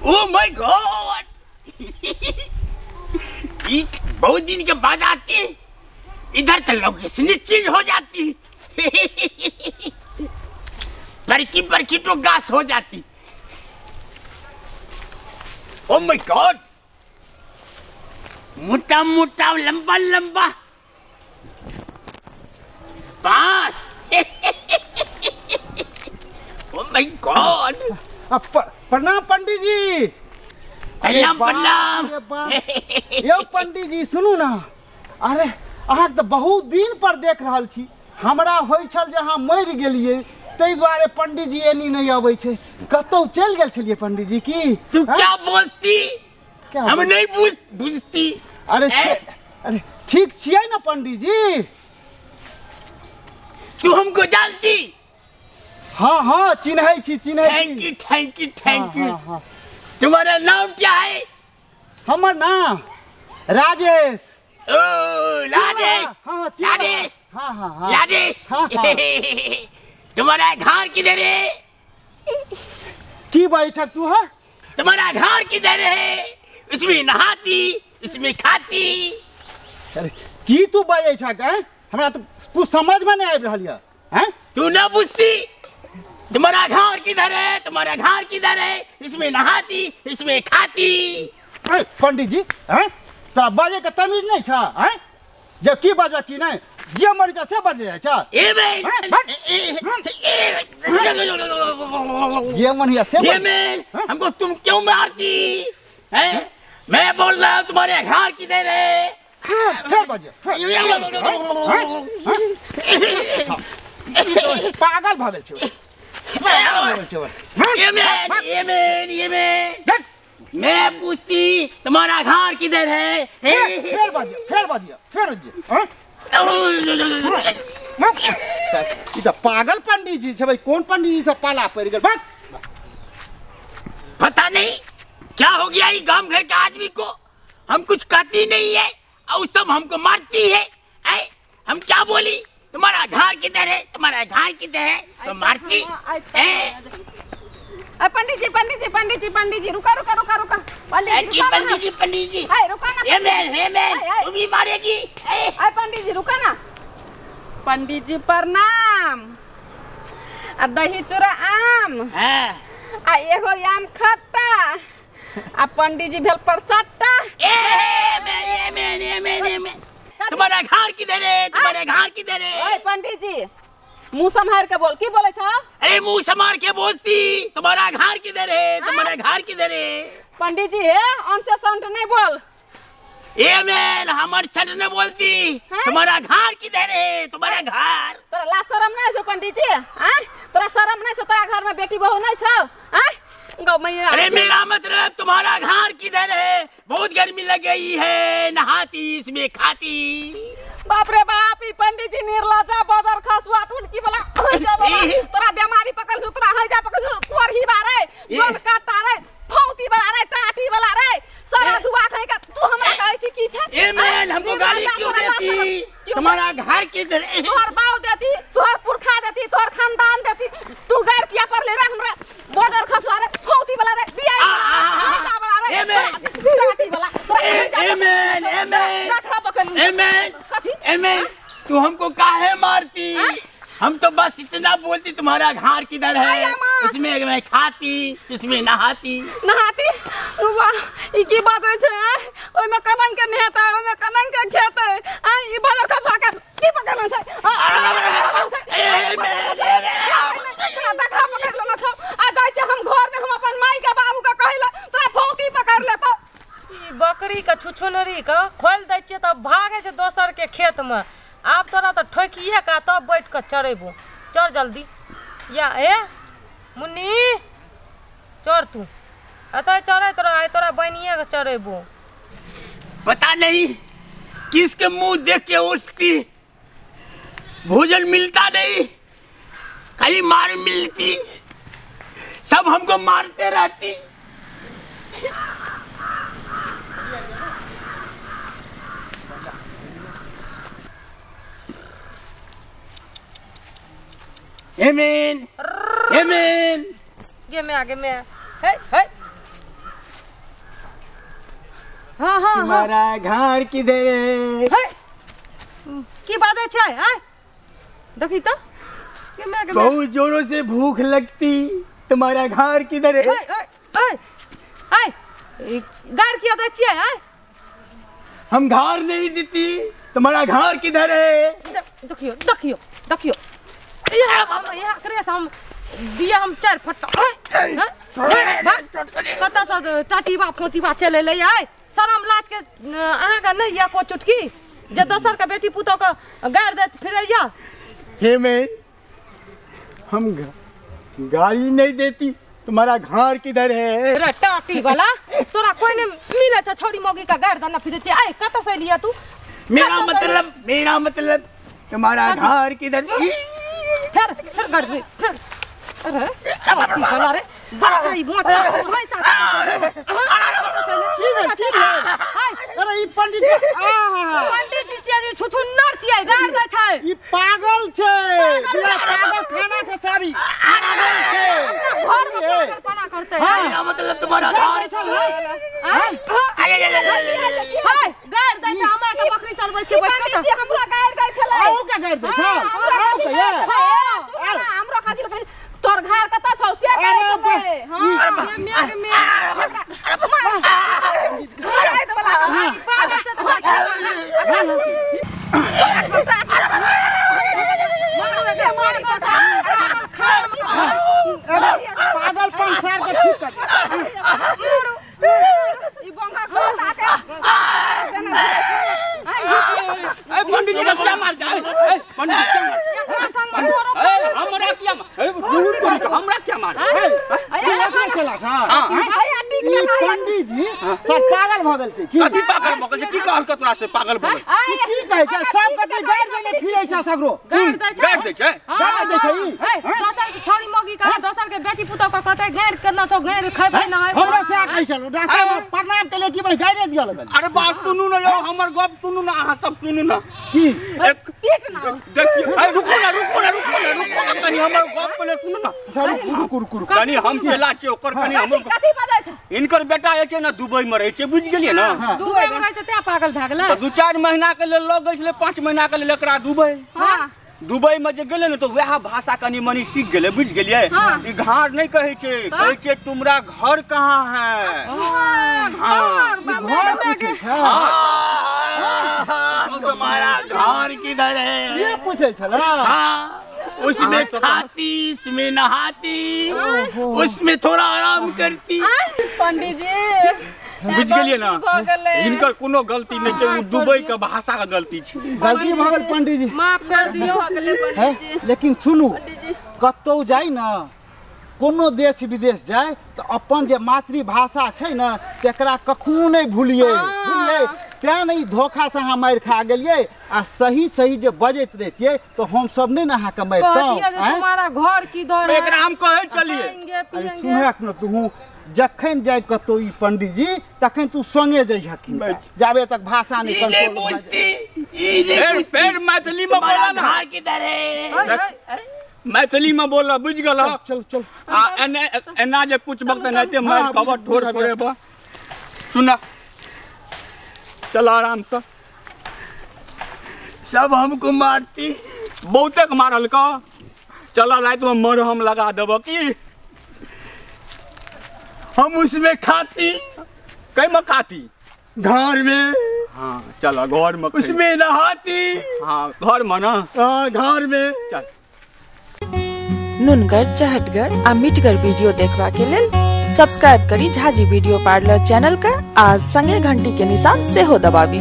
O my God, बहुत दिन के बाद आती, इधर तो लोकेशन चेंज हो जाती, बरकी बरकी तो घास हो जाती। ओ my God, मोटा मोटा लंबा लंबा बांस। ओ my God. प्रणाम पंडित जी। प्रणाम प्रणाम। यो पंडित जी सुनू ना, अरे अहाँ तो बहुत दिन पर देख रहल छी, हमरा होइ छल जे अहाँ मरि गेलियै, ताहि दुआरे पंडित जी एनी नहीं अबै छै, कतौ चलि गेल छलियै पंडित जी की? तू क्या बोलती, हम नहीं बुझती। अरे अरे ठीक छियै ना पंडित जी? तू हमको जानती? हाँ हाँ चिन्है छी चिन्है छी। Thank you thank you thank you. तुम्हारा नाम क्या है? हमर नाम राजेश। ओ राजेश। हाँ राजेश। हाँ हाँ हाँ राजेश। हाँ, हाँ। तुम्हारा घर किधर है? की बाई छ तू? है तुम्हारा घर किधर है? उसमें नहाती उसमें खाती। अरे की तू बाजै छ हैं? हमरा तो कुछ समझ में नहीं आबि रहल है। हैं तू ना पूछती तुम्हारा घर किधर है, तुम्हारा घर किधर है, इसमें नहाती इसमें खाती। पंडित जी हैं तोरा बाजे के तमीज नहीं छ? हैं जे की बाजब की नहीं, जे मर जा से बाजे छ। ए बे ये मन या से ये मैं हमको तुम क्यों मारती हैं? मैं बोल रहा हूँ तुम्हारे घर किधर है। फिर बाजे पागल भऽ गेल छौ। ये मैं ये मैं ये मैं मैं पूछती तुम्हारा घर किधर है। फिर बाजिए फिर बाजिए फिर बाजिए। ई पागल पंडित जी छै भाई, कौन पंडित जी से पाला पड़ गेल? पता नहीं क्या हो गया ये गांव घर के आदमी को, हम कुछ कहती नहीं है और सब हमको मारती है। हम क्या बोली, तुम्हारा घर किधर है, तुम्हारा घर किधर है, तो मारती। पंडित जी पंडित जी पंडित जी पंडित जी रुका रुका रुका रुका। पंडित जी पंडित जी पंडित जी रुका ना। ये मैं हे मैं तू भी मारेगी। अरे पंडित जी रुका ना। पंडित जी प्रणाम। आ दही चूड़ा आम आ एगो आम खट्टा आ पंडित जी भेल परसट्टा। ए मैं मैं मैं मैं तुम्हारा घर किधर है, तुम्हारा घर किधर है? ओए पंडित जी मुंह संभार के बोल, की बोले छ? अरे मुंह संभार के बोलती, तुम्हारा घर किधर है, तुम्हारा घर किधर है? पंडित जी हे ऑन से संट नहीं बोल। ए मैन हमर छठ नहीं बोलती, तुम्हारा घर किधर है, तुम्हारा घर। तोरा ला शरम नहीं छौ पंडित जी? हां तोरा शरम नहीं छौ? तोरा घर में बेटी बहू नहीं छौ? हां गौ मैया। अरे मेरा मतलब तुम्हारा घर किधर है, बहुत गर्मी लग गई है, नहाती इसमें खाती। बाप रे बाप, ई पंडित जी निर्लज्जा बदर खसुआ टुनकी वाला हो जा बाबा। तोरा बीमारी पकड़ जो, तोरा हैजा पकड़ जो, कोरही बारे जोन काटा रे, फौती वाला रे, टाटी वाला रे, सारा धुआ खाई का तू हमरा कहै छी की छै? ए मैन हमको गाली क्यों देती, तुम्हारा घर किधर है? तोहर बाऊ देती, तोहर पुरखा देती, तोहर खानदान देती, तू गैर किया पर ले रे हमरा बदर खसुआ रे, फौती वाला रे, बियाई वाला रे, हैजा वाला रे, टाटी वाला। A man a man a man a man तू हमको काहे मारती? हम तो बस इतना बोलती तुम्हारा घर किधर है, इसमें मैं खाती इसमें नहाती। नहाती? वाह ई की बात होय छै? ओय में कलंक के नेता, ओय में कलंक के खेत है। आ ई बदर खसुआ के की पकड़ना छै? ए मैन तोरा देखा पकड़ लेना छौ। आ जाइ छै हम घर में, हम अपन माई के बाबू के कहैला तोरा फौती पकड़ लेतौ। ई बकरी के छुछुनरी के खोल दै छियै तब भागै छै दोसर के खेत में। आब तोरा तो ठोकिए का तब बैठ के चरेबो। चढ़ जल्दी या ए मुन्नी चढ़ तू अतः चढ़े तोरा आइ तोरा बनिए के चरेबो। पता नहीं किसके मुंह देख के उठती, भोजन मिलता नहीं, खाली मार मिलती, सब हमको मारते रहती। Amen. Amen. गे में आगे में हे हे हां हां तुम्हारा घर किधर है? हे की बाजै छै हैं? देखी त के मैं के बहुत जोरों से भूख लगती, तुम्हारा घर किधर है? ए ए ए गार किया दै छियै हैं? हम घर नहीं देती, तुम्हारा घर किधर है? देखियो देखियो देखियो ये करे से हम दिया हम चार फट्टा कतऽ से टाटीबा फोतीबा चलि एलै आइ शरम लाज के अहाँके नहि यऽ को चुटकी जे दोसर के बेटी पुतोह के गारि दैत फिरैया। हे मैं हम गाली नहीं देती, तुम्हारा घर किधर है? रे टाटी वाला तोरा कोई नहीं मिले छ छौड़ी मौगी का गारि देने फिरै छै। आइ कतऽ से एलियै तू? मेरा मतलब, मेरा मतलब तुम्हारा घर किधर? फिर फिर गारि दे फिर। अरे टाटी वाला रे बाप रे मोटा भैंसा की भेल की भेल? अरे ई पंडित जी पंडित जी छियै छुछुन्नर छियै गारि दै छै। ई पागल छै, पागल खाना छै सारी पागल छै। अपना घर में पागलपना करतै। मेरा मतलब तुम्हारा घर हाय गारि दै छै। हमरा के बकरी चलबै छै बैठ के हमरा गारि दै छलै। अहूँ के गारि दै छल? अहूँ के हमरा खातिर तोर घर कतऽ छौ से गारि छलै। हां मे के मे पागल छै पागलपन सार के ठीक कर। ई बंगा खोला के ए पंडित जी क्या मार जा? ए पंडित जी क्या मार? हमरा क्या मार? हमरा क्या मार? ई पंडित जी सर पागल भ गेल छै। की कथी पागल भ गेल छै? की कहल के तोरा से पागल भ गेल? की कहै छै सब कथी गारि देने फिरै छै सगरो। गारि दै छै, गारि दै छै, गारि दै छै ई दोसर के छौड़ी मौगी के दोसर के बेटी पुतोह के कहतै गारि केना छौ गारि खैबै ना। हमरा से कहै छल डॉक्टर प्रणाम केले की भाई गारि दिया लगल। अरे बात सुनू ना यौ, हमर गप सुनू ना, अहाँ सब सुनू ना। की एक पीट ना देखियो। ए रुकू ना रुकू ना रुकू ना रुकू ना कनी हमर गप पहिले सुनू ना। रुकू रुकू रुकू कनी हम चला छियै ओकर कनी हमर कथी बजै छै? इनकर बेटा जे छै ना दुबई में रहै छै, बुझि गेलियै ना? दुबई में रहै छै तें पागल भए गेलै। तऽ 2-4 महीना के लेल लग गेल छलै, 5 महीना के लेल एकरा दुबई। हां दुबई में जे गेलै ने तऽ वएह भाषा कनी मनी सीख गेलै, बुझि गेलियै? ई घर नहि कहै छै, कहै छै तुम्हारा घर कहाँ है? तुम्हारा घर किधर है ये पूछै छलै। उसमें खाती, उसमें नहाती, उसमें थोड़ा आराम करती। पंडित जी बुझि गेलियै ना? हिनकर कोनो गलती नहि छै, ओ दुबई के भाषा के गलती छै। गलती भऽ गेल पंडित जी, माफ कर दियौ। लेकिन सुनू, कतौ जाइ ना कोनो देश विदेश जाय तऽ अपन जे मातृभाषा छै ने तकरा कखनो नहि भूलियै, बुझलियै? तें ने ई धोखा से अहाँ मारि खा गेलियै। आ सही सही जे बजैत रहितियै तऽ हम सब नहि ने अहाँके मारितहुँ। तुम्हारा घर किधर है? एकरा हम कहै छलियै। सुनहक ने तूहू, जखन जाय कतौ ई पंडित जी तखन तू संगे जइहखिन, जाबे तक भाषा नहि कंट्रोल भऽ जाय। फेर मैथिली में बोला ना। घर किधर है? मैथिली में बोला, बुझि गेल? चल चल। आ एना जे कुछ वक्त एनाहिते मारि कबर ठोर फोड़ेब। सुन चल आराम से। सब हमको मारती, बहुते मारल का। चल राति में मरहम लगा देब की हम उसमें खाती। कै में खाती? घर में। हाँ चल घर में। उसमें नहाती। हाँ घर में ना। हाँ घर में। चल। नुनगर चहटगर आ मिठगर वीडियो देखबा के लेल सब्सक्राइब करी झाजी वीडियो पार्लर चैनल का आ संगे घंटी के निशान सेहो दबाबी।